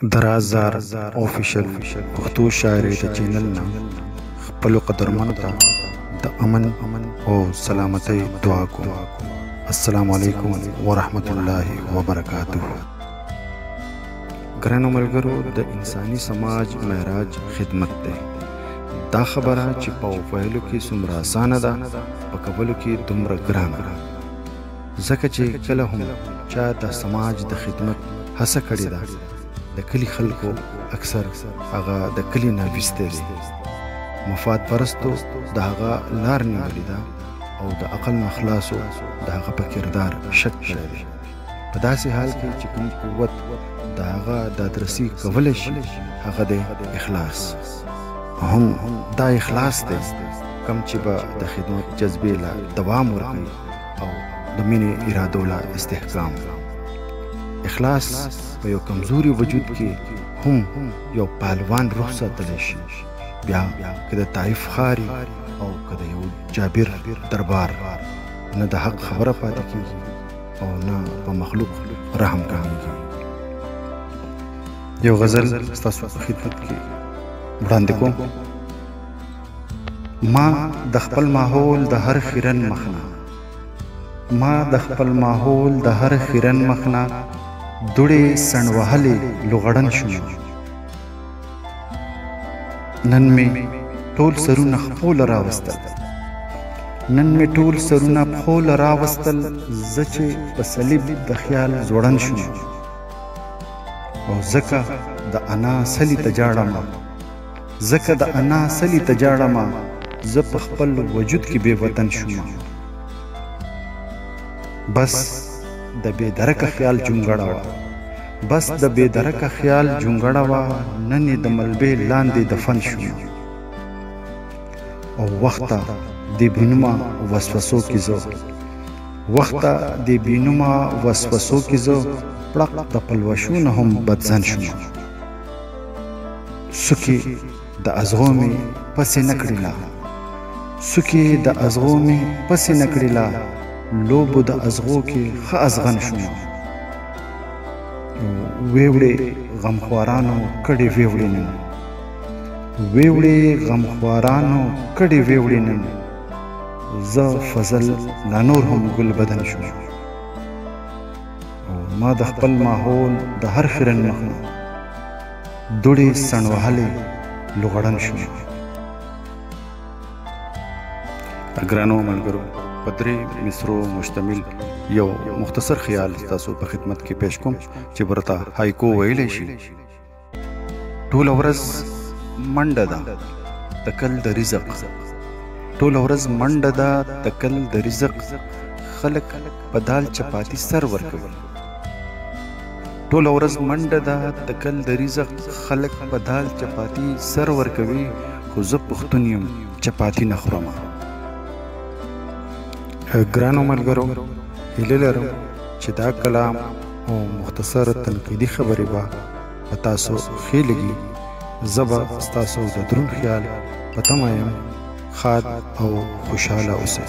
درازار آفیشل پښتو شاعرۍ د چینل نه خپلو قدرمنو ته د امن او سلامتۍ دعا کوم. السلام علیکم ورحمت الله وبرکاته. ګرانو ملګرو، د انساني سماج معراج خدمت دی. دا خبره چې په ویلو کې څومره اسانه ده، په کولو کې دومره ګرانه ده، ځکه چې کله هم چا د سماج د خدمت هڅه کړې ده، د کلي خلکو اکثر هغه د کلي نه ویستی دی. مفاد پرستو د هغه لار نیولې ده او د عقل نه خلاصو د هغه په کردار شک کړی دی. په داسې حال کې چې کوم قوت د هغه دادرسي کولی شي، هغه دی اخلاص. هم دا اخلاص دی کوم چې به د خدمت جذبې له دوام ورکوي او د مینې ارادو له استحکام. اخلاص په یو کمزوري وجود کې هم یو پهلوان روح ساتلی شي، بیا که د طایف ښاري او که د یو جابر دربار، نه د حق خبره پاتې کیږي او نه په مخلوق رحم کمیږي. یو غزل ستاسو په خدمت کې وړاندې کوم. ما د خپل ماحول د هر خیرن مخنه، ما د خپل ماحول د هر خیرن مخنه دوړې سڼوهلې لغړن شوم. نن مې ټول سرونه خپو له راوستل، نن مې ټول سرونه پښو له راوستل، زه چې په صلیب د خیال ځوړن شوم. او ځکه د انا سلی ته جاړم، ځکه د انا سلی ته جاړم، زه په خپل وجود کې بې وطن شوم. بس د بې درکه خیال جونګړه وه، بس د بې درکه خیال جونګړه وه، نن یې د ملبې لاندې دفن شوم. او وخته دې بېنومه وسوسو کې زه، وخته دې بېنومه وسوسو کې زه پړق د پلوشو نه هم بدزن شوم. سوکې د ازغو مې پسې نه کړې لا، سوکې د ازغو مې پسې نه کړې لا، لوبو د ازغو کې ښه ازغن شوم. ویوړې غمخوارانو کډې ویوړې نن، ویوړې غمخوارانو کډې ویوړې نن، زه فضل لا نور هم ګل بدن شوم. او ما د خپل ماحول د هر خیرن مخ نه دوړې سڼوهلې لغړن شوم. ګرانو ملګرو، په درې مصرو مشتمل یو مختصر خیال تاسو په خدمت کې پیش کوم چې ورته هایکو ویلی شي. ټوله ورځ منډه ده تکل د رزق، ټوله ورځ منډه ده تکل د رزق، خلک په دال چپاتي سر ورکوي. ټوله ورځ منډه ده تکل د رزق، خلک په دال چپاتي سر ورکوي، خو زه پښتون یم چپاتي نه خورم. ګرانو ملګرو، هیله لرم چې دا کلام او مختصر تنقیدي خبرې به په تاسو ښې لګي. زه به ستاسو د دروند خیال په تمه یم. ښاد او خوشحاله اوسئ.